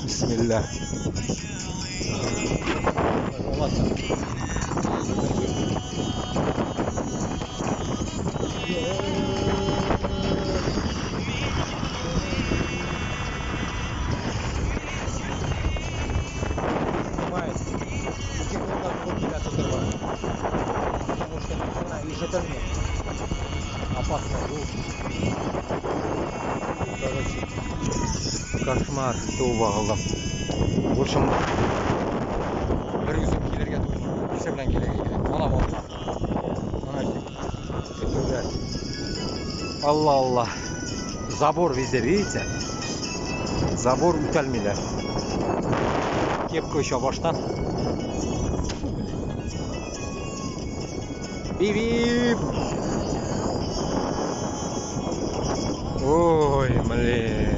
Бисмилла. Снимает. Потому что ишетелми. Опасно. Короче, кошмар. Тауба ҡылдым. В общем, бер үҙем килергә түгел. Кеше белән килергә кәрәк. Ана балалар. Ана көтөүҙәр. Алла, Алла. Забор везде, видите? Забор үтәлмәйҙәр. Кепка еще баштан. Бип-бип. Ой, блин.